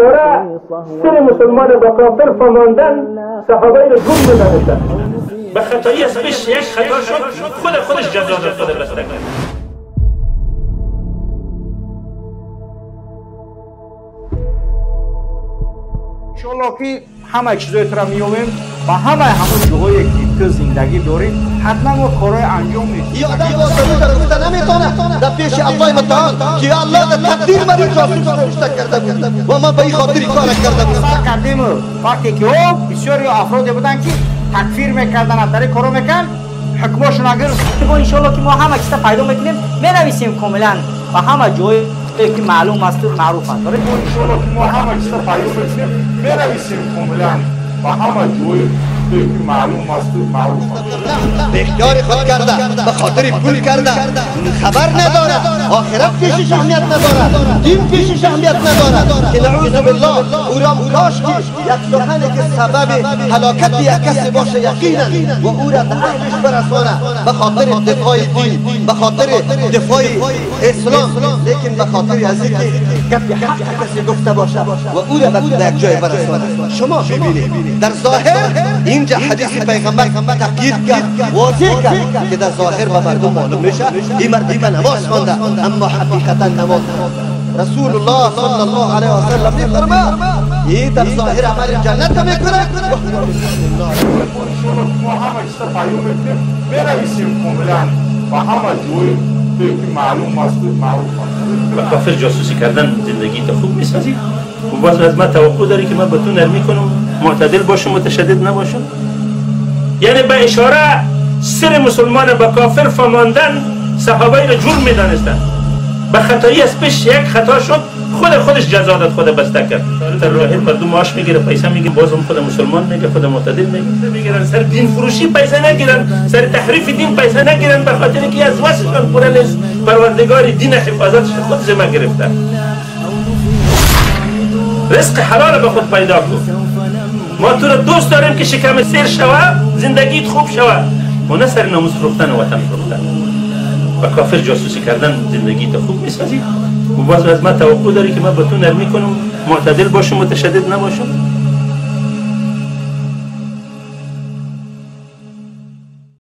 سر مسلمان با کافر فهماندن صحابه را جرم می‌دانستند. به خطایی از پیش یک خطا شد، خود خودش جزا داد، خود بسته کرد. انشالله که همه چیزای ترا میومیم و همه همون جاهایی که تو زندگی داری حتما ما کارهای انجام میدیم. این آدم با زبون گفته نمیتونه در پیش الله متعال که الله در تقدیر من این جاسوس نوشته کرده بود و من به این خاطر کار کرده بودم. سر کردیم وقتی که او بسیاری افرادی بودن که تکفیر میکردن، از طریق کارو میکردن، حکماشون اگر انشالله که ما همه چیزا پیدا میکنیم، مینویسیم کاملا و همه جای که معلوم است و معروف است. انشالله که ما همه چیزا پیدا میکنیم، مینویسیم کاملا و همه جای که معلوم است و معروف است. به اختیار خود کرده، به خاطر پول کرده، خبر نداره، آخرت پیشش اهمیت نداره، دین پیشش اهمیت نداره که نعوذ بالله او را کاش که یک سخنی که سبب هلاکت یک کسی باشه یقینا و او را به اهلش برسانه، به خاطر دفاع دین، به خاطر دفاع اسلام، لیکن به خاطر از اینکه گپ حق کسی گفته باشه و او را به یک جای برسانه. شما ببینید در ظاهر اینجا حدیث پیغمبر تقیید کرد، واضح کرد که در ظاهر به مردم معلوم میشه این مرد نماز خوانده، اما حقیقتا نماز رسول الله صلی الله علیه و سلم میفرماید این در ظاهر عمل جنت میکنه. ما همه چیز پیدا میکنیم، بنویسیم کاملا و همه جای که معلوم است و معروف است. با کافر جاسوسی کردن زندگی تو خوب میسازی و باز از من توقع داری که من با تو نرمی کنم، معتدل باشم، متشدد نباشم. یعنی به اشاره سر مسلمان با کافر فهماندن صحابه را جرم میدانستند. به خطایی از پیش یک خطا شد، خود خودش جزا داد، خود بسته کرد. در راه مردم معاش میگیره، پیسه میگیره، بازم خود مسلمان میگه، خود معتدل میگه. میگیرن سر دین فروشی پیسه نگیرن، سر تحریف دین پیسه نگیرن، به خاطر که از وسعشان پوره نیست. پروردگار دین حفاظتش خود ذمه گرفته. رزق حلال به خود پیدا کن. ما تو را دوست داریم که شکم سیر شوه، زندگیت خوب شوه، و نه سر ناموس فروختن و وطن فروختن. با کافر جاسوسی کردن زندگیت خوب میسازی و باز از من توقع داری که من با تو نرمی کنم، معتدل باشم، متشدد نباشم.